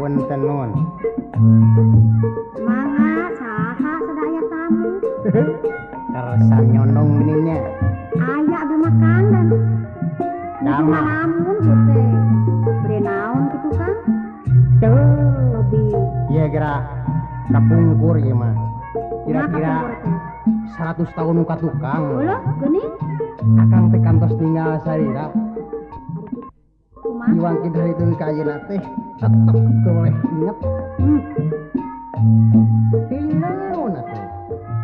Punten nun. Mangga saha sadaya tamu? Kersa nyonong geuning nya. Aya abdi mah Kang dan Damang. Ngalamun ieu teh. Bade naon kitu Kang? Tuh. Lebih. Ieu geura kapungkur ieu mah. Kira-kira 100 tahun nu ka tukang. Ulah geuning. Akang teh kantos tinggal sarira. Kumaha? Iwangkin hari itu ka ayeuna teh tetep teu boleh inget. Naon atuh?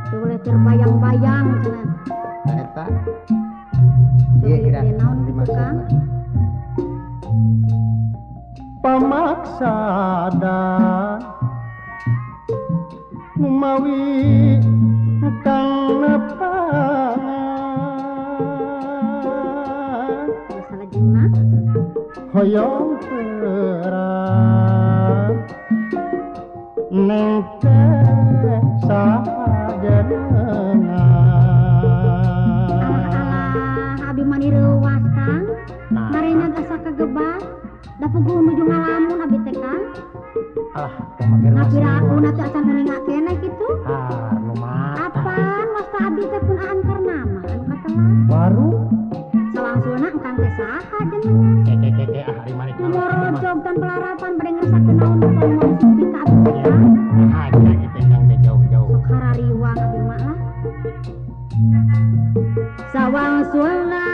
Teu boleh terbayang-bayang cenah. Tah eta. Ieu kira Naon kitu Kang? Pamaksada mawi kang nepangan salajengna hoyong terang neng teh sajenengan. Alah abdi mah reuwas Kang. Marenya asa kagebah da puguh nuju ngalamun abdi teh Kang. Alah teh mah geus ngapiraku teh acan uninga keneh kitu. Har nu mata. Apan wasta abdi teh pun aan karnama anu katelah. Baru sawangsulna engkang teh saha jenengan? Keke ah ari manik Morojog tan pelarapan bade ngersakeun naon nu ngomong supi ka abdi teh Kang. Haja kitu Kang teh jauh-jauh. Sok harariwang abdi mah lah. Sawangsulna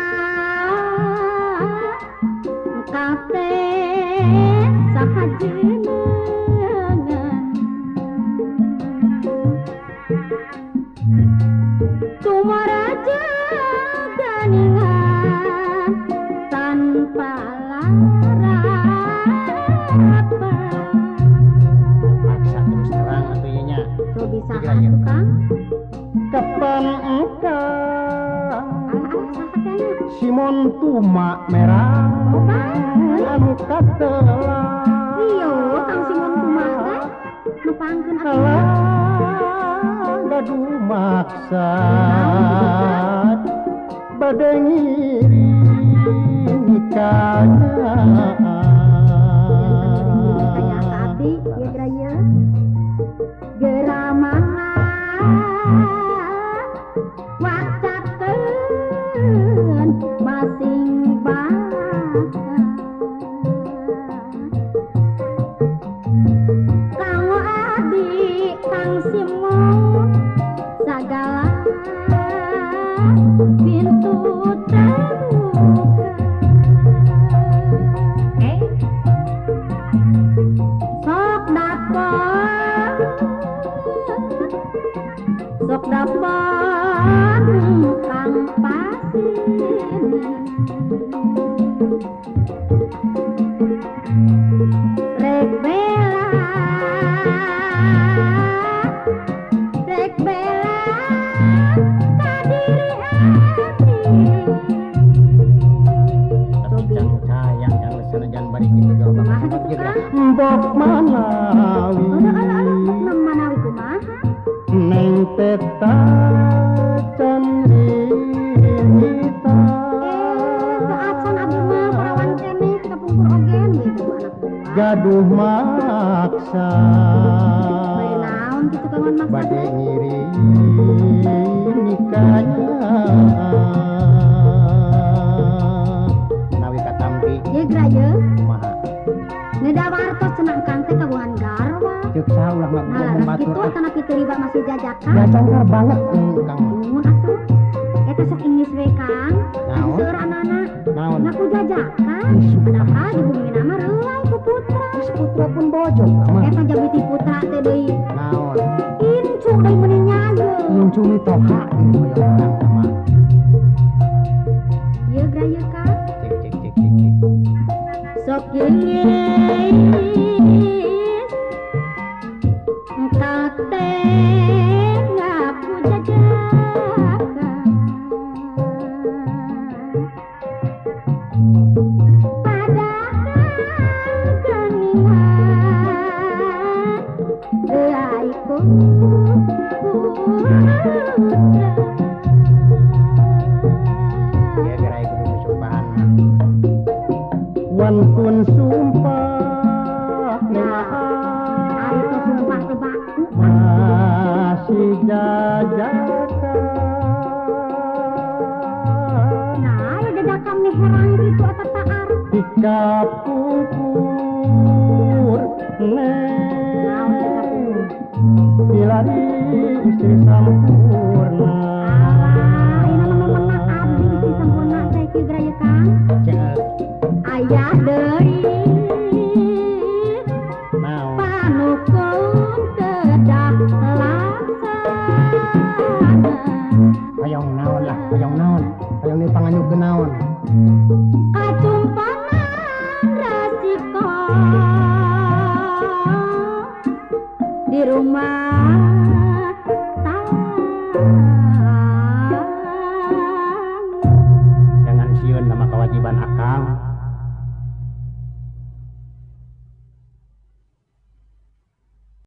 engkang teh saha jenengan? Tumaraja ganingan tanpa larapa. Paksa terus terang atuh ieu nya. Tuh bisa atuh Kang. Kapan engkau Alah saha teh nya? Simon Tuma merah anu katelah. Iyo Kang Simon Tuma teh nepangkeun atuh. Alah gaduh maksad bade ngiring nikahnya. Kanya ka abdi ieu geura ieu. Geura mangga wacakeun masing baka. Kang abdi Kang Simon sagala pintu terbuka. Sok dapon, sok dapon kang pasini. Rek bela, rek bela kadiri abdi. Tapi can sayang can sanajan bari kitu ge loba Kumaha maksud kitu ge geura. Kang? Mbok manawi. Alah alah alah mbok manawi kumaha? Neng teh tacan rinita. Teu acan abdi mah parawan keneh kapungkur oge we kitu anak buah. Gaduh maksa. Bade naon kitu Kang maksad Bade teh? ngiring nikahnya. Nawi katampi. Ye geura ye. Kumaha? Neda wartos cenah Kang teh kagungan garwa. Ceuk saha ulah Nah, ngomong lah batur kitu ah. tanah kitu riba masih jajakan. Jajangkar banget Kang mah. Nuhun atuh. Eta sok inggris we Kang. Naon? Seueur anana. Naon? Ngaku jajakan. Ih, Padahal di bumi nama reuay ku putra. Geus putra pun bojo mah. Eta jabiti putra teh deui. Naon? Incu deui meuni nyageun. Incu mitoha ieu hoyong Kang mah. Ieu geura ieu Kang. Cek cek cek cek cek. Sok geus engkau teh ngaku jajakan. Padahal geningan euy ku putra. Ieu geura kudu susumpahan mah. Wantun sumpah Nah. Jajakan. Nah, ya jajakan nih herang gitu eta taar. Di kapungkur Naon teh kapungkur? Milari istri sampurna. Alah, ini mah menak abdi istri sampurna teh kieu geura ye Kang. Ceuk. Aya deui Naon? Panukun kedah laksana. Hoyong naon lah, hoyong naon? Hoyong dipanganyukeun naon? Kacumpanan resiko di rumah tangga.